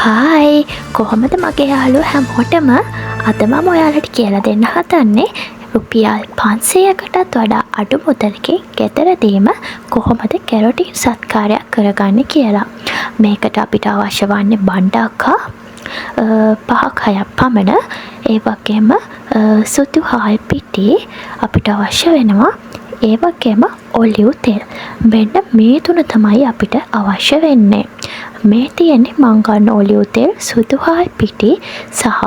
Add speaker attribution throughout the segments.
Speaker 1: Hi, කොහොමද මගේ යාළුවෝ හැමෝටම? අද මම ඔයාලට කියලා දෙන්න හදන්නේ රුපියල් 500කටත් වඩා අඩු මුදලකින් ගෙදරදීම කොහොමද කැරොටින් සත්කාරයක් කරගන්නේ කියලා. මේකට අපිට අවශ්‍ය වන්නේ බණ්ඩාකා පහක් හයක් පමණ, ඒ වගේම සුදු හාල් පිටි අපිට අවශ්‍ය වෙනවා, ඒ වගේම ඔලිව් තෙල්. මෙන්න මේ තුන තමයි අපිට අවශ්‍ය වෙන්නේ. මේ තියෙන්නේ මං ගන්න ඔලිව් තෙල්, සුදු හාල් පිටි සහ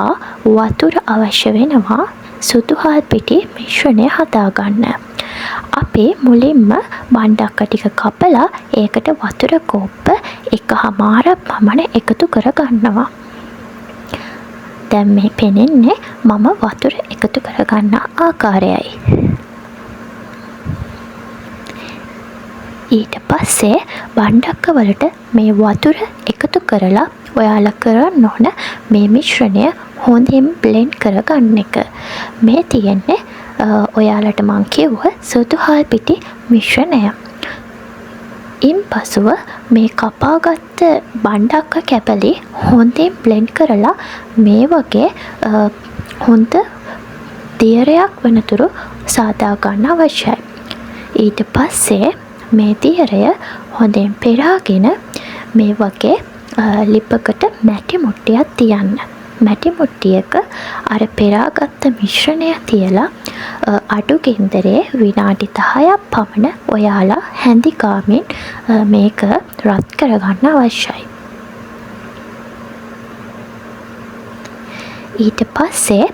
Speaker 1: වතුර අවශ්‍ය වෙනවා සුදු හාල් පිටි මිශ්‍රණය හදාගන්න. අපි මුලින්ම බණ්ඩක්ක ටික කපලා ඒකට වතුර කෝප්ප 1.5ක් පමණ එකතු කරගන්නවා. දැන් මේ පෙනෙන්නේ මම වතුර එකතු කරගන්න ආකාරයයි. ඊට පස්සේ බණ්ඩක්ක වලට මේ වතුර එකතු කරලා ඔයාලා කරන්න ඕන මේ මිශ්‍රණය හොඳින් බ්ලෙන්ඩ් කරගන්න එක. මේ තියෙන්නේ ඔයාලට මං කිව්ව සුදු හාල් පිටි මිශ්‍රණය. ඉන් පසුව මේ කපාගත්ත බණ්ඩක්ක කැබලි හොඳින් බ්ලෙන්ඩ් කරලා මේ වගේ හොඳ දියරයක් වෙනතුරු සාදා ගන්න අවශ්‍යයි. ඊට පස්සේ මේ දියරය හොඳින් පෙරාගෙන මේ වගේ ලිපකට මැටි මුට්ටියක් තියන්න. මැටි මුට්ටියක අර පෙරාගත්ත මිශ්‍රණය තියලා අඩු ගින්දරේ විනාඩි 10ක් පමණ ඔයාලා හැඳි ගාමින් මේක රත් කරගන්න අවශ්‍යයි. ඊට පස්සේ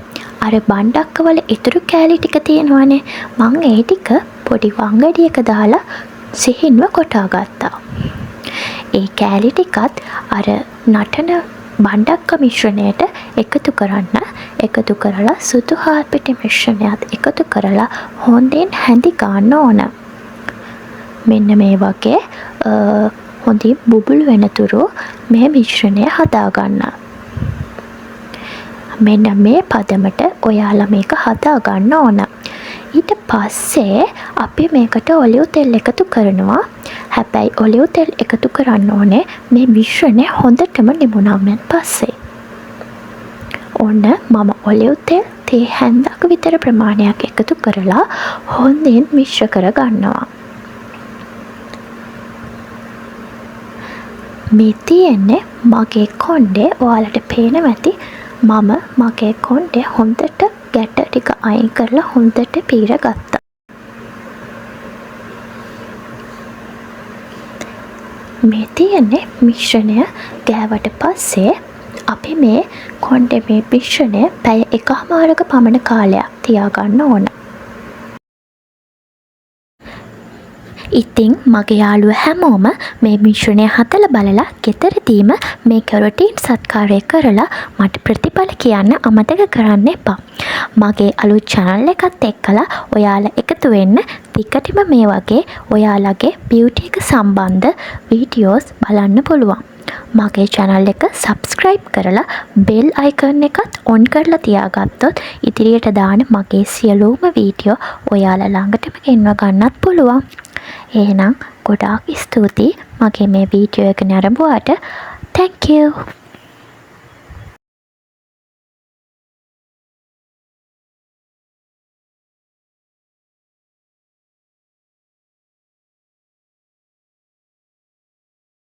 Speaker 1: අර බණ්ඩක්කවල ඉතුරු කෑලි ටික තියෙනවනේ, මං ඒ ටික පොඩි වංගෙඩියක දාලා සිහින්ව කොටා ගත්තා. ඒ කෑලි ටිකත් අර නටන බණ්ඩක්ක මිශ්‍රණයට එකතු කරන්න. එකතු කරලා සුදු හාල් පිටි මිශ්‍රණයත් එකතු කරලා හොඳින් හැඳි ගන්න ඕන. මෙන්න මේ වගේ හොඳින් බුබුලු වෙනතුරු මේ මිශ්‍රණය හදාගන්න. මෙන්න මේ පදමට ඔයාලා මේක හදාගන්න ඕන. ඊට පස්සේ අපි මේකට ඔලිව් තෙල් එකතු කරනවා. හැබැයි ඔලිව් තෙල් එකතු කරන්න ඕනේ මේ මිශ්‍රණය හොඳටම නිමුණාමෙන් පස්සේ. ඔන්න මම ඔලිව් තෙල් තේ හැන්දක් විතර ප්‍රමාණයක් එකතු කරලා හොඳින් මිශ්‍ර කරගන්නවා. මේ තියෙන්නේ මගේ කොණ්ඩේ, ඔයාලට පේනවා ඇති මම මගේ කොණ්ඩේ හොඳට ගැට ටික අයින් කරලා හොඳට පීර ගත්තා. මේ තියෙන්නේ මිශ්‍රණය ගෑවට පස්සේ අපි මේ කොණ්ඩේ මේ මිශ්‍රණය පැය එකහමාරක පමණ කාලයක් තියාගන්න ඕන. ඉතින් මගේ යාළුවෝ හැමෝම මේ මිශ්‍රණය හදලා බලලා ගෙදරදීම මේ කැරොටින් සත්කාරය කරලා මට ප්‍රතිඵල කියන්න අමතක කරන්න එපා. මගේ අලුත් චැනල් එකත් එක්කලා ඔයාලා එකතු වෙන්න. දිගටම මේ වගේ ඔයාලගේ බියුටි එක සම්බන්ධ වීඩියෝස් බලන්න පුළුවන්. මගේ චැනල් එක සබ්ස්ක්‍රයිබ් කරලා බෙල් අයිකන් එකත් ඔන් කරලා තියාගත්තොත් ඉදිරියට දාන මගේ සියලුම වීඩියෝ ඔයාලා ළඟටම ගෙන්ව ගන්නත් පුළුවන්. එහෙනම් ගොඩාක් ස්තුතියි මගේ මේ වීඩියෝ එක නැරඹුවාට. Thank you.